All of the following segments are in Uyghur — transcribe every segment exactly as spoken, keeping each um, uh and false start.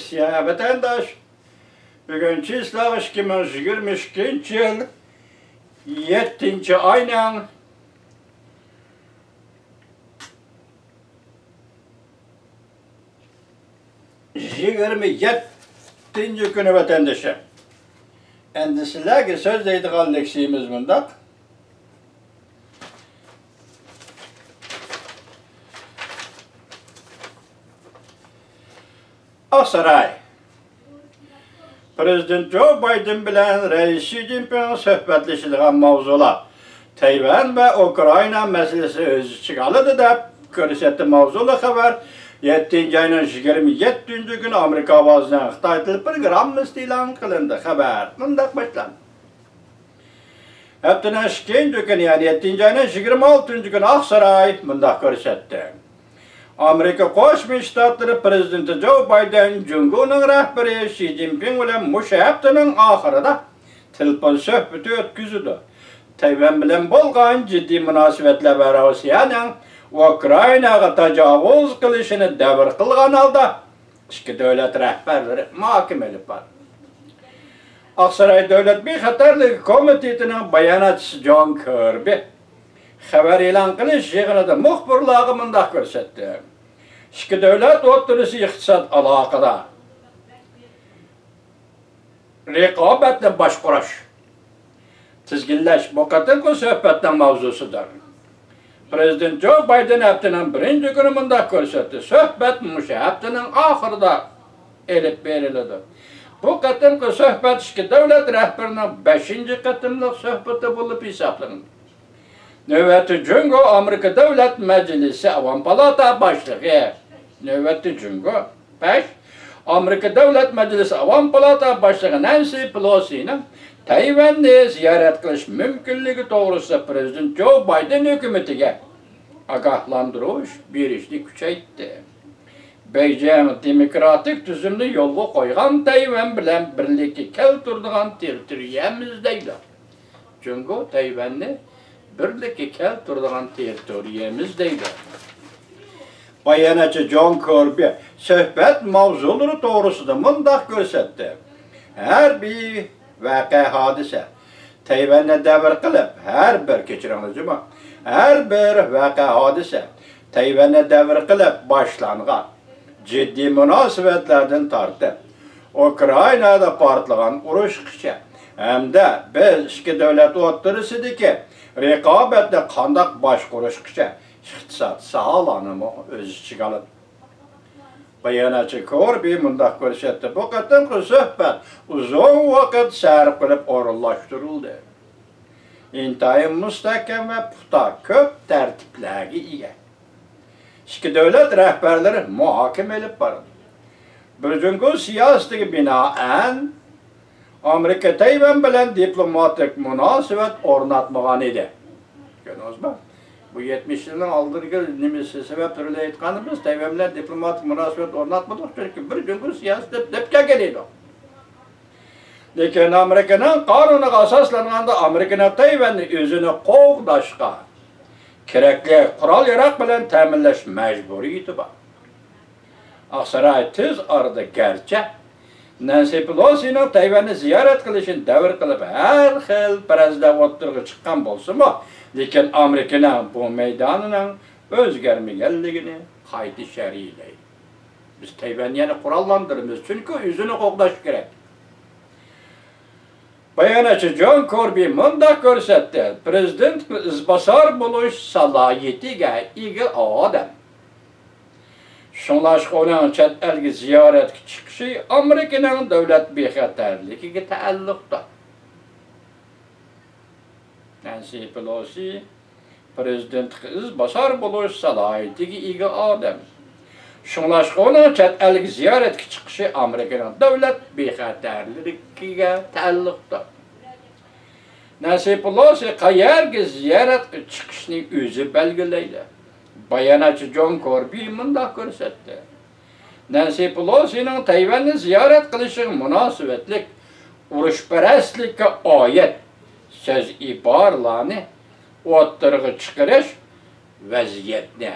سىياھ ۋەتەنداش، بۈگۈن چىسلاغ ئىككى مىڭ يىگىرمە ئىككىنچى يىل يەتتىنچى ئاينىڭ يىگىرمە يەتتىنچى كۈنى ۋەتەندىشىم. ئەمدى سىلەرگە سۆزلەيدىغان لېكسىيىمىز مۇنداق. ئاقساراي. پىرېزىدېنت جو بايدېن بىلەن رەئىس شى جىنپىڭ سۆھبەتلىشىدىغان ماۋزۇلار تەيۋەن ۋە ئۇكرائىنا مەسىلىسىنى ئۆز ئىچىگە ئالىدۇ دەپ كۆرسەتتى. ماۋزۇلۇق خەۋەر يەتتىنچى ئاينىڭ يىگىرمە يەتتىنچى كۈنى ئامېرىكا ئاۋازىنىڭ خىتاي تېلېگراممىسىدا ئېلان قىلىندى. خەۋەر مۇنداق باشلاندى. ھەپتىنىڭ ئىككىنچى كۈنى، يەنى يەتتىنچى ئاينىڭ يىگىرمە ئالتىنچى كۈنى ئاقساراي مۇنداق كۆرسەتتى. ئامېرىكا قوشما شتاتلىرى پىرېزىدېنتى جو بايدېن جۇڭگونىڭ رەھبىرى شى جىنپىڭ بىلەن مۇشۇ ھەپتىنىڭ ئاخىرىدا تېلېفون سۆھبىتى ئۆتكۈزىدۇ. تەيۋەن بىلەن بولغان جىددىي مۇناسىۋەتلەر ۋە روسىيەنىڭ ئۇكرائىناغا تاجاۋۇز قىلىشىنى دەۋر قىلغان ھالدا، ئىككى دۆلەت رەھبەرلىرى مۇھاكىمە ئېلىپ بارىدۇ. ئاقساراي دۆلەت بىخەتەرلىكى كومىتېتىنىڭ باياناتچىسى جون كىربى خەۋەر ئېلان قىلىش يىغىنىدا مۇخبىرلارغا مۇنداق كۆرسەتتى: ئىككى دۆلەت ئوتتۇرىسى ئىقتىساد ئالاقىدە رىقابەتنى باشقۇرۇش، تىزگىنلەش بۇ قېتىمقى سۆھبەتنىڭ ماۋزۇسىدۇر. پىرېزىدېنت جو بايدېن ھەپتىنىڭ بىرىنچى كۈنى مۇنداق كۆرسەتتى: سۆھبەت مۇشۇ ھەپتىنىڭ ئاخىرىدا ئېلىپ بېرىلىدۇ. بۇ قېتىمقى سۆھبەت ئىككى دۆلەت رەھبىرىنىڭ بەشىنچى قېتىملىق سۆھبىتى بولۇپ ھېسابلىنىدۇ. نۆۋەتتە جۇڭگو ئامېرىكا دۆلەت مەجلىسى ئاۋام پالاتا باشلىقى، نۆۋەتتە جۇڭگو، بەش، ئامېرىكا دۆلەت مەجلىسى ئاۋام پالاتا باشلىقى نەنسى پېلوسىنىڭ تەيۋەننى زىيارەت قىلىش مۇمكىنلىكى توغرىسىدا پىرېزىدېنت جو بايدېن ھۆكۈمىتىگە ئاگاھلاندۇرۇش بېرىشنى كۈچەيتتى. بېيجىڭ دېموكراتىك تۈزۈمنى يولغا قويغان تەيۋەن بىلەن بىرلىككە كەلتۈرىدىغان تېررىتورىيەمىز دەيدۇ. جۇڭگو تەيۋەننى بىرلىككە كەلتۈرىدىغان تېررىتورىيەمىز دەيدۇ. باياناتچى جون كىربى سۆھبەت ماۋزۇلىرى توغرىسىدا مۇنداق كۆرسەتتى: ھەر بىر ۋەقە، ھادىسە تەيۋەننى دەۋر قىلىپ، ھەر بىر، كەچۈرۈڭلار جۇمۇ، ھەر بىر ۋەقە، ھادىسە تەيۋەننى دەۋر قىلىپ باشلانغان جىددىي مۇناسىۋەتلەردىن تارتىپ، ئۇكرائىنادا پارتلىغان ئۇرۇشقىچە ھەمدە بىز ئىككى دۆلەت ئوتتۇرىسىدىكى رىقابەتنى قانداق باشقۇرۇشقىچە ئىقتىساد ساھەلەرنىمۇ ئۆز ئىچىگە ئالىدۇ. باياناتچى كوربى مۇنداق كۆرسەتتى: بۇ قېتىمقى سۆھبەت ئۇزۇن ۋاقىت سەرپ قىلىپ ئورۇنلاشتۇرۇلدى. ئىنتايىن مۇستەھكەم ۋە پۇختا، كۆپ تەرتىپلەرگە ئىگە. ئىككى دۆلەت رەھبەرلىرى مۇھاكىمە ئېلىپ بارىدۇ. بىر جۇڭگو سىياسىتىگە بىنائەن، ئامېرىكا تەيۋەن بىلەن دىپلوماتىك مۇناسىۋەت ئورناتمىغان ئىدى. كۆردىڭىزمۇ؟ بۇ يەتمىش يىلنىڭ ئالدىدىكى نېمىسى سەۋەب تۈرىدە ئېيتقىنىمىز، تەيۋەن بىلەن دىپلوماتىك مۇناسىۋەت ئورناتمىدۇق، چۈنكى بىر جۇڭگو سىياسىتى دەپ، دەپ كەلگەن ئىدۇق. لېكىن ئامېرىكىنىڭ قانۇنىغا ئاساسلانغاندا، ئامېرىكىنىڭ تەيۋەننى ئۆزىنى قوغداشقا كېرەكلىك قورال-ياراغ بىلەن تەمىنلەش مەجبۇرىيىتى بار. ئاقساراي تېز ئارىدا گەرچە نەنسى پېلوسىنىڭ تەيۋەننى زىيارەت قىلىشىنى دەۋر قىلىپ، ھەر خىل پەرەزلەر ئوتتۇرىغا چىققان بولسىمۇ، لېكىن ئامېرىكىنىڭ بۇ مەيدانىنىڭ ئۆزگەرمىگەنلىكىنى قايتا شەرھلەيدۇ. بىز تەيۋەننى يەنە قوراللاندۇرىمىز، چۈنكى ئۆزىنى قوغداش كېرەك. باياناتچى جون كوربى مۇنداق كۆرسەتتى: پىرېزىدېنتقا ئىزباسار بولۇش سالاھىيىتىگە ئىگە ئادەم. شۇڭلاشقا ئۇنىڭ چەت ئەلگە زىيارەتكە چىقىشى ئامېرىكىنىڭ دۆلەت بىخەتەرلىكىگە تەئەللۇقتۇر. نەنسى پېلوسى پىرېزىدېنتقا ئىزباسار بولۇش سالاھىيىتىگە ئىگە ئادەم. شۇڭلاشقا ئۇنىڭ چەت ئەلگە زىيارەتكە چىقىشى ئامېرىكىنىڭ دۆلەت بىخەتەرلىكىگە تەئەللۇقتۇر. نەنسى پېلوسى قەيەرگە زىيارەتكە چىقىشنى ئۆزى بەلگىلەيدۇ. باياناتچى جون كوربى مۇنداق كۆرسەتتى: نەنسى پېلوسىنىڭ تەيۋەننى زىيارەت قىلىشىغا مۇناسىۋەتلىك ئۇرۇشپەرەسلىككە ئائىت سۆز-ئىبارىلەرنى ئوتتۇرىغا چىقىرىش ۋەزىيەتنى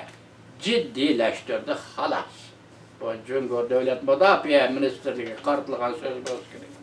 جىددىيلەشتۈردى، خالاس. بۇ جۇڭگو دۆلەت مۇداپىئە مىنىستىرلىكىگە قارىتىلغان سۆز بولسا كېرەك.